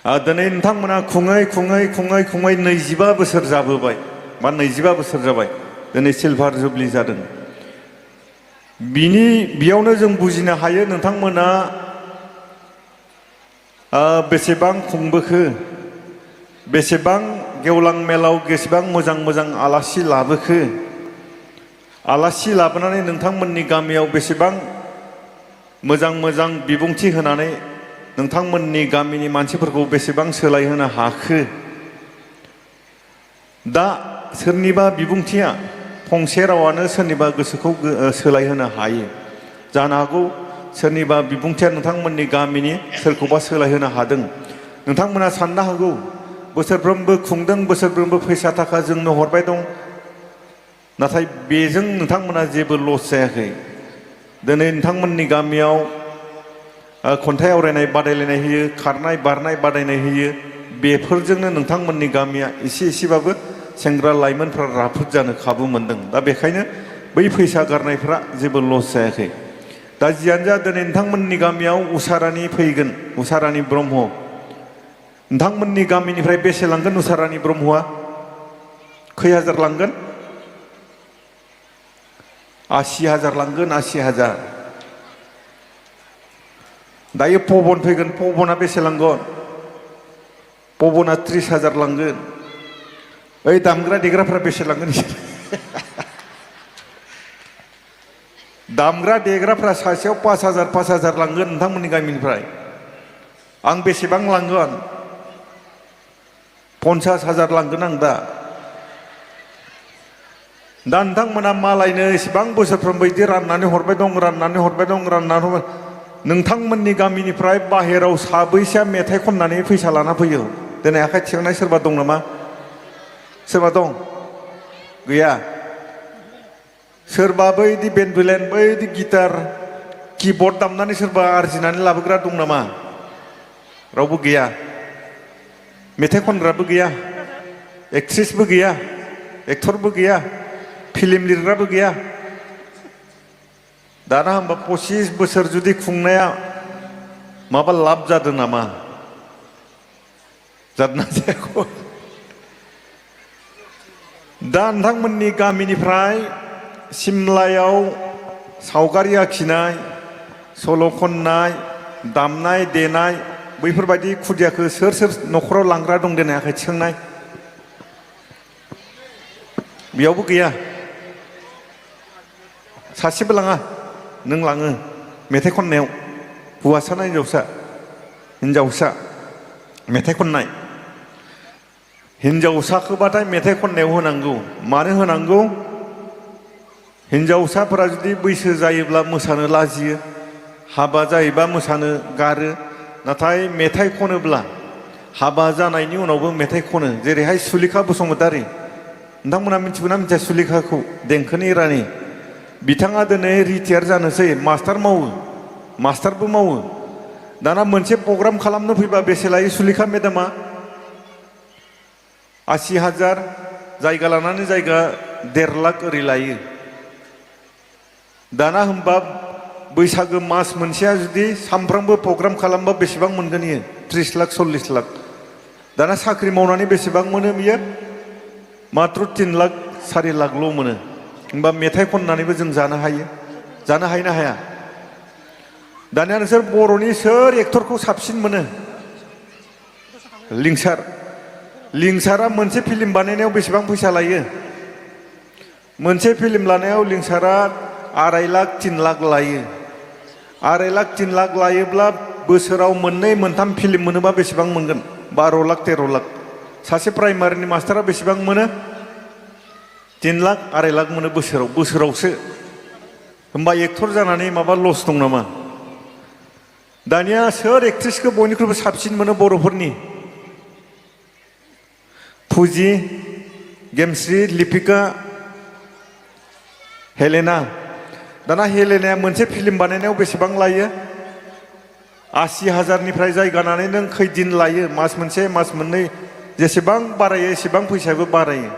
दिनै नोंथांमोना खुङै 25 बोसोर जाबोबाय बा 25 बोसोर जाबाय दिनै सिलभार जुबलि जादों। बेयावनो जों बुजिनो हायो नोंथांमोना बेसेबां खुंबोखो, बेसेबां गेवलां मेलाव बेसेबां मोजां आलासि लाबोखो, आलासि लाबोनानै नोंथांमोननि गामियाव बेसेबां मोजां बिबुंथि होनानै नोंथांमोननि गामिनि मानसिफोरखौ बेसेबां सोलायहोनो हाखो। दा सोरनिबा बिबुंथिया फंसे रावानो सोरनिबा गोसोखौ सोलायहोनो हायो। जानो हागौ सोरनिबा बिबुंथिया नोंथांमोननि गामिनि सोरखौबा सोलायहोनो हादों। नोंथांमोना साननो हागौ बोसोरफ्रोमबो खुंदों, बोसोरफ्रोमबो फैसा थाखा जोंनो हरबाय दं, नाथाय बेजों नोंथांमोना जेबो लस जायाखै। दिनै नोंथांमोननि गामियाव खन्थाइ आवरायनाय बादायलायनाय होयो, खारनाय बारनाय बादायनाय होयो, बेफोरजोंनो नोंथांमोननि गामिया एसेबाबो सेंग्रा लाइमोनफ्रा राफोद जानो खाबु मोनदों। दा बेखायनो बै फैसा गारनायफ्रा जेबो लस जायाखै। दा जियानो जा दिनै नोंथांमोननि गामियाव उषारानि फैगोन, उषारानि ब्रह्म। नोंथांमोननि गामिनिफ्राय बेसे लांगोन उषारानि ब्रह्मआ? खै हाजार लांगोन? 80,000 लांगोन, 80,000। दायो पबन फैगोन, पबना बेसे लांगोन? पबना 30,000 लांगोन। ओइ दामग्रा देग्राफ्रा बेसे लांगोन? दामग्रा देग्राफ्रा सासेयाव 5,000 लांगोन नोंथांमोननि गामिनिफ्राय। आं बेसेबां लांगोन? 50,000 लांगोन आं दा। नोंथांमोना मालायनो इसेबां बोसोरफ्रोमबो बिदि राननानै हरबाय दं, नोंथांमोननि गामिनिफ्राय बाहेराव साबैसेया मेथाइ खननानै फैसा लाना फैयो? दिनै आखाइ थिखांनाय सोरबा दं नामा? सोरबा दं? गैया? सोरबा बैदि बेन्डुलेन, बैदि गिटार, किबर्ड दामनानै सोरबा आरजिनानै लाबोग्रा दं नामा? रावबो गैया। मेथाइ खनग्राबो गैया, एक्ट्रिसबो गैया, एक्टरबो गैया, फिल्म लिरग्राबो गैया। दाना होमबा 25 बोसोर जुदि खुंनाया माबा लाब जादों नामा? जादोंना जायाखै? दा नोंथांमोननि गामिनिफ्राय सिमलायाव सावगारि आखिनाय, सल' खननाय, दामनाय देनाय, बैफोरबायदि खुदियाखौ सोर न'खराव लांग्रा दं दिनै आखाइ थिखांनाय? बेयावबो गैया। सासेबो लाङा? नों लाङो मेथाइ खननायाव? हौवासा ना हिनजावसा? हिनजावसा मेथाइ खननाय। हिनजावसाखौबाथाय मेथाइ खननायाव होनांगौ। मानो होनांगौ? हिनजावसाफोरा जुदि बैसो जायोब्ला मोसानो लाजियो, हाबा जायोबा मोसानो गारो। नाथाय मेथाइ खनोब्ला हाबा जानायनि उनावबो मेथाइ खनो। जेरैहाय सुलेखा बसुमतारी, नोंथांमोना मिथिगौना मिथिया सुलेखाखौ? देंखोनि रानि। बिथाङा दिनै रिटायार जानोसै, मास्टार मावो, मास्टारबो मावो। दाना मोनसे प्रग्राम खालामनो फैबा बेसे लायो सुलेखा मेदामा? 80,000, जायगा लानानै जायगा 1.5 लाख ओरै लायो। दाना होमबा बैसागो मास मोनसेया जुदि सामफ्रामबो प्रग्राम खालामबा बेसेबां मोनगोन इयो? 30 लाख 40 लाख। दाना साख्रि मावनानै बेसेबां मोनो बियो? मात्र 3 लाख 4 लाखल' मोनो। होमबा मेथाइ खननानैबो जों जानो हायो? जानो हायो ना हाया? दानिया नोंसोर बर'नि सोर एक्टरखौ साबसिन मोनो? लिंसार। लिंसारा मोनसे फिल्म बानायनायाव बेसेबां फैसा लायो? मोनसे फिल्म लानायाव लिंसारा 2.5 लाख 3 लाख लायो। 2.5 लाख 3 लाख लायोब्ला बोसोराव 2-3 फिल्म मोनोबा बेसेबां मोनगोन? 12 लाख 13 लाख। सासे प्राइमारिनि मास्टारा बेसेबां मोनो? 3 लाख 2.5 लाख मोनो बोसोरावसो। होमबा एक्टर जानानै माबा लस दं नामा? दानिया सोर एक्ट्रिसखौ बयनिख्रुइबो साबसिन मोनो बर'फोरनि? फुजि, गेमस्रि, लिपिका, हेलेना। दाना हेलेनाया मोनसे फिल्म बानायनायाव बेसेबां लायो? 80,000निफ्राय जायगानानै नों खैदिन लायो? मास मोनसे, मास मोननै, जेसेबां बारायो एसेबां फैसायाबो बारायो।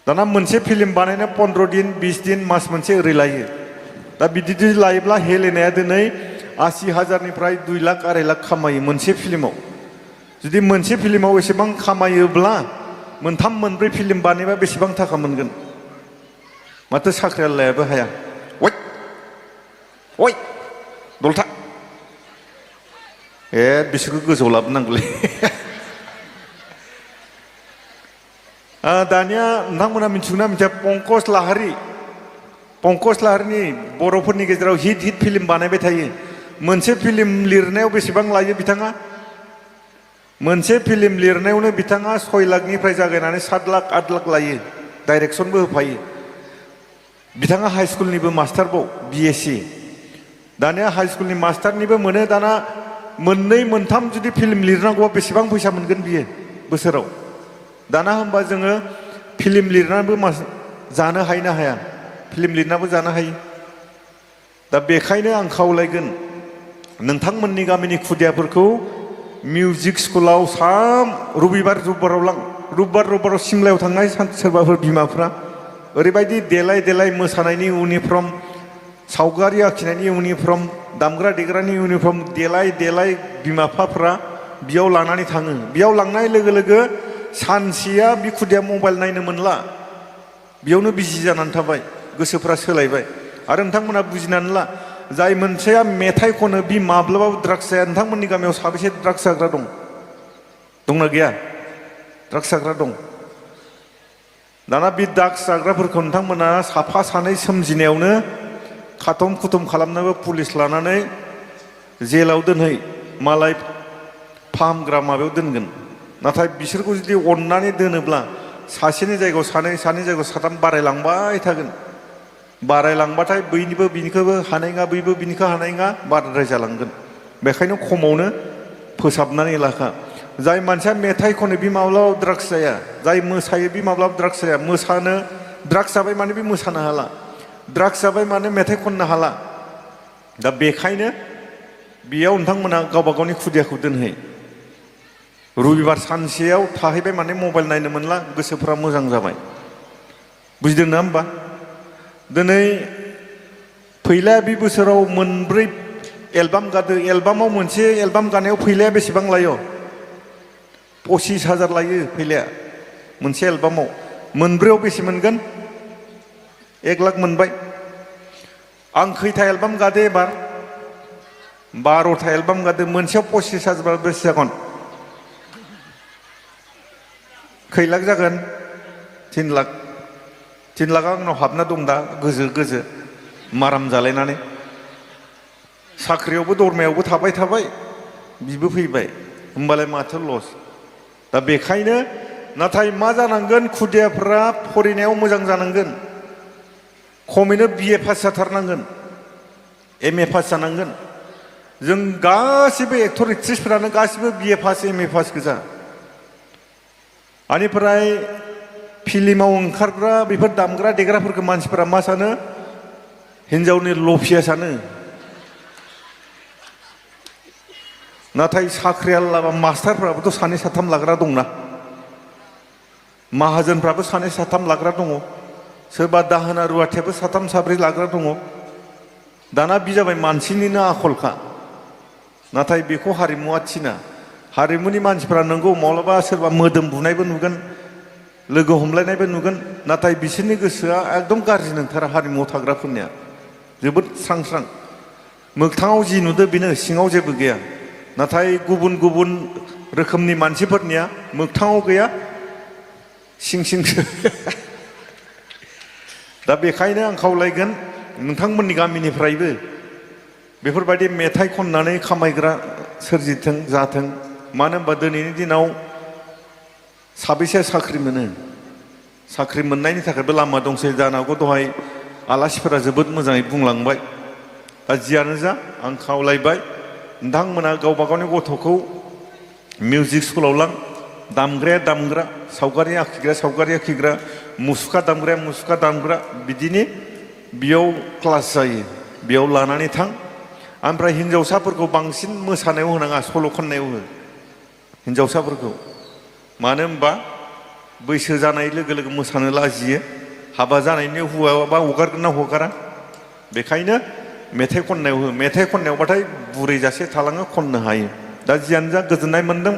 दाना मोनसे फिल्म बानायनो 15 दिन, 20 दिन, मास मोनसे ओरै लायो। दा बिदि लायोब्ला हेलेनाया दिनै 80,000निफ्राय 2 लाख 2.5 लाख खामायो मोनसे फिल्माव। जुदि मोनसे फिल्माव एसेबां खामायोब्ला मोनथाम मोनब्रै फिल्म बानायबा बेसेबां थाखा मोनगोन माथो साख्रियालायाबो हाया ओइ दलथा बिसोरखौ गोजौआव लाबोनांगौलै दानिया नोंथांमोना मिथिगौना मिथिया पंकज लाहारिनि बर'फोरनि गेजेराव हिट फिल्म बानायबाय थायो मोनसे फिल्म लिरनायाव बेसेबां लायो बिथाङा मोनसे फिल्म लिरनायावनो बिथाङा 6 लाखनिफ्राय जागायनानै 7 लाख 8 लाख लायो डाइरेक्सनबो होफायो बिथाङा हाइ स्कुलनिबो मास्टारबाव BSc दानिया हाइ स्कुलनि मास्टारनिबो मोनो दाना मोननै मोनथाम जुदि फिल्म लिरनांगौबा बेसेबां फैसा मोनगोन बियो बोसोराव दाना होमबा जोङो फिल्म लिरनानैबो जानो हायो ना हाया फिल्म लिरनाबो जानो हायो दा बेखायनो आं खावलायगोन नोंथांमोननि गामिनि खुदियाफोरखौ मिउजिक स्कुलाव रबिबाराव सिमलायाव थांनाय सोरबाफोर बिमाफ्रा ओरैबायदि देलाय मोसानायनि इउनिफर्म सावगारि आखिनायनि इउनिफर्म दामग्रा देग्रानि इउनिफर्म देलाय बिमा बिफाफ्रा बेयाव लानानै थाङो बेयाव लांनाय लोगो लोगो सानसेया बि खुदिया मबाइल नायनो मोनला बेयावनो बिजि जानानै थाबाय गोसोफ्रा सोलायबाय आरो नोंथांमोना बुजिनानै ला जाय मोनसेया मेथाइ खनो बि माब्लाबाबो ड्राग्स जाया नोंथांमोननि गामियाव साबेसे ड्राग्स जाग्रा दंना गैया ड्राग्स जाग्रा दं दाना बे ड्राग्स जाग्राफोरखौ नोंथांमोना साफा सानै सोमजिनायावनो खाथम खुथम खालामनोबो पुलिस लानानै जेलाव दोनहै मालाय फाहामग्रा माबायाव दोनगोन नाथाय बिसोरखौ जुदि अननानै दोनोब्ला सासेनि जायगायाव सानै जायगायाव साथाम बारायलांबाय थागोन बारायलांबाथाय बैनिबो बिनिखौबो हानाय नङा बैबो बिनिखौ हानाय नङा बाराद्राय जालांगोन बेखायनो खमावनो फोसाबनानै लाखा जाय मानसिया मेथाइ खनो बि माब्लाबाबो ड्राग्स जाया जाय मोसायो बि माब्लाबाबो ड्राग्स जाया ड्राग्स जाबाय माने बे मोसानो हाला ड्राग्स जाबाय माने मेथाइ खननो हाला दा बेखायनो बेयाव नोंथांमोना गावबा गावनि खुदियाखौ दोनहै रबिबार सानसेयाव थाहैबाय माने मबाइल नायनो मोनला गोसोफ्रा मोजां जाबाय बुजिदों ना होमबा दिनै फैलाया बे बोसोराव मोनब्रै एलबाम गादों एलबामाव मोनसे एलबाम गानायाव फैलाया बेसेबां लायो 25,000 लायो फैलाया मोनसे एलबामाव मोनब्रैयाव बेसे मोनगोन 1 लाख मोनबाय आं खैथा एलबाम गादो एबार 12था एलबाम गादो मोनसेयाव 25,000 बेसे जागोन खै लाख जागोन 3 लाख आंनाव हाबना दं दा गोजो माराम जालायनानै साख्रियावबो दरमायावबो थाबाय बिबो फैबाय होमबालाय माथो लस दा बेखायनो नाथाय मा जानांगोन खुदियाफ्रा फरायनायाव मोजां जानांगोन खमैनो BA पास जाथारनांगोन MA पास जानांगोन जों गासिबो एक्टर एक्ट्रिसफोरानो गासिबो BA पास MA पास गोजा बेनिफ्राय फिल्माव ओंखारग्रा बेफोर दामग्रा देग्राफोरखौ मानसिफोरा मा सानो हिन्जावनि लफिया सानो नाथाय साख्रियाल लाबा मास्टारफ्राबोथ' 2 साथाम लाग्रा दंना माहाजोनफ्राबो 2 साथाम लाग्रा दङ सोरबा दाहोना रुवाथियाबो 3 साब्रै लाग्रा दङ दाना बि जाबाय मानसिनिनो आखलखा नाथाय बेखौ हारिमुआ थिना हारिमुनि मानसिफ्रा नंगौ माब्लाबा सोरबा मोदोम बुनायबो नुगोन लोगो हमलायनायबो नुगोन नाथाय बिसोरनि गोसोआ एकदम गाज्रि नंथारा हारिमुआव थाग्राफोरनिया जोबोद स्रां मोगथाङाव जि नुदों बेनो सिङाव जेबो गैया नाथाय गुबुन रोखोमनि मानसिफोरनिया मोगथाङाव गैया सिंसो दा बेखायनो आं खावलायगोन नोंथांमोननि गामिनिफ्रायबो बेफोरबायदि मेथाइ खननानै खामायग्रा सोरजिथों जाथों मानो होनबा दिनैनि दिनाव साबैसे साख्रि मोनो साख्रि मोननायनि थाखायबो लामा दंसै जानो हागौ दहाय आलासिफोरा जोबोद मोजाङै बुंलांबाय दा जियानो जा आं खावलायबाय नोंथांमोना गावबा गावनि गथ'खौ मिउजिक स्कुलाव लां दामग्राया दामग्रा सावगारि आखिग्रा मुसुखा दामग्रा बिदिनो बेयाव क्लास जायो बेयाव लानानै थां ओमफ्राय हिन्जावसाफोरखौ बांसिन मोसानायाव होनाङा सल' खननायाव हो हिन्जावसाफोरखौ मानो होनबा बैसो जानाय लोगो लोगो मोसानो लाजियो हाबा जानायनि हौवाबा हगारगोन ना हगारा बेखायनो मेथाइ खननायाव हो मेथाइ खननायावबाथाय बुरै जासे थालाङो खननो हायो दा जियानो जा गोजोननाय मोन्दों।